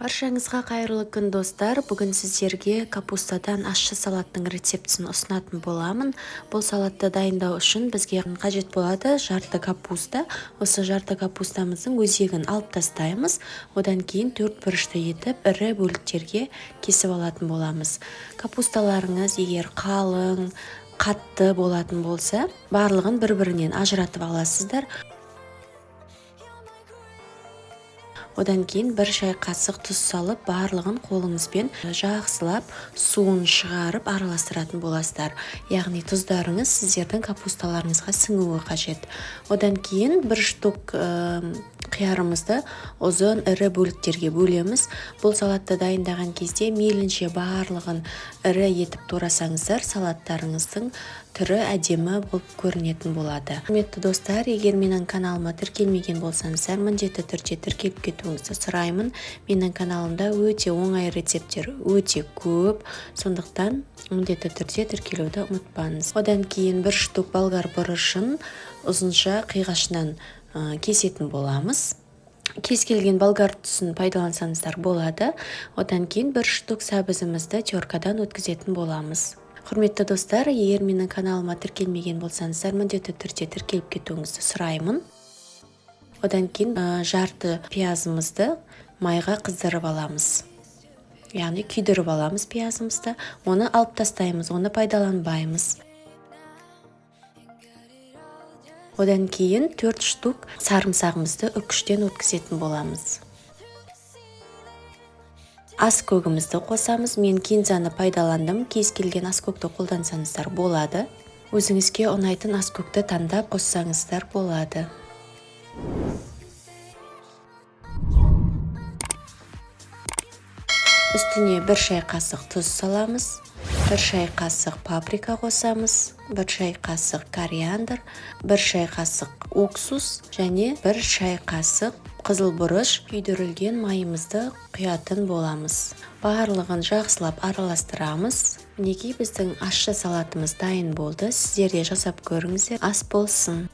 Баршаңызға қайырлы күн, достар! Бүгін сіздерге капустадан ащы салаттың рецептісін ұсынатын боламын. Бұл салатты дайындау үшін бізге қажет болады жарты капуста. Осы жарты капустамыздың өзегін алып тастаймыз. Одан кейін төрт бұрышты етіп, ірі бөліктерге кесіп алатын боламыз. Капусталарыңыз егер қалың, қатты болатын болса, барлығын бір-бірінен ажыратып аласыздар. Одан кейін 1 шай қасық тұз салып, барлығын қолыңызбен жақсылап суын шығарып араластыратын боласыздар. Яғни тұздарыңыз сіздердің капусталарыңызға сіңуі қажет. Одан кейін 1 штук қиярымызды ұзын ірі бөліктерге бөлеміз. Бұл салатты дайындаған кезде мейлінше барлығын ірі етіп турасаңыздар, салаттарыңыздың түрі әдемі болып көрінетін болады. Құрметті достар, егер менің каналыма тіркелмеген болсаңыздар, міндетті түрде тіркеліп кетуіңізді сұраймын. Менің каналымда өте оңай рецепттер өте көп, сондықтан міндетті түрде тіркелуді ұмытпаңыз. Одан кейін 1 штук болгар бұрышын ұзынша қиғашынан кесетін боламыз. Кез келген болгар түсін пайдалансаңыздар болады. Одан кейін 1 штук сәбізімізді теркадан өткізетін боламыз. Құрметті достар, егер менің каналыма тіркелмеген болсаңыздар, міндетті түрде тіркеліп кетуіңізді сұраймын. Одан кейін жарты пиязымызды майға қыздырып аламыз. Яғни күйдіріп аламыз пиязымызды. Оны алып тастаймыз, оны пайдаланбаймыз. Одан кейін 4 штук сарымсағымызды үкіштен өткізетін боламыз. Ас көгімізді қосамыз. Мен кинзаны пайдаландым. Кез келген ас көкті қолдансаңыздар болады. Өзіңізге ұнайтын ас көкті таңдап қоссаңыздар болады. Үстіне 1 шай қасық тұз саламыз, 1 шай қасық паприка қосамыз, 1 шай қасық кориандр, 1 шай қасық уксус және 1 шай қасық қызыл бұрыш күйдірілген майымызды құятын боламыз. Барлығын жақсылап араластырамыз. Мінекей, біздің ащы салатымыз дайын болды. Сіздер де жасап көріңіздер. Ас болсын.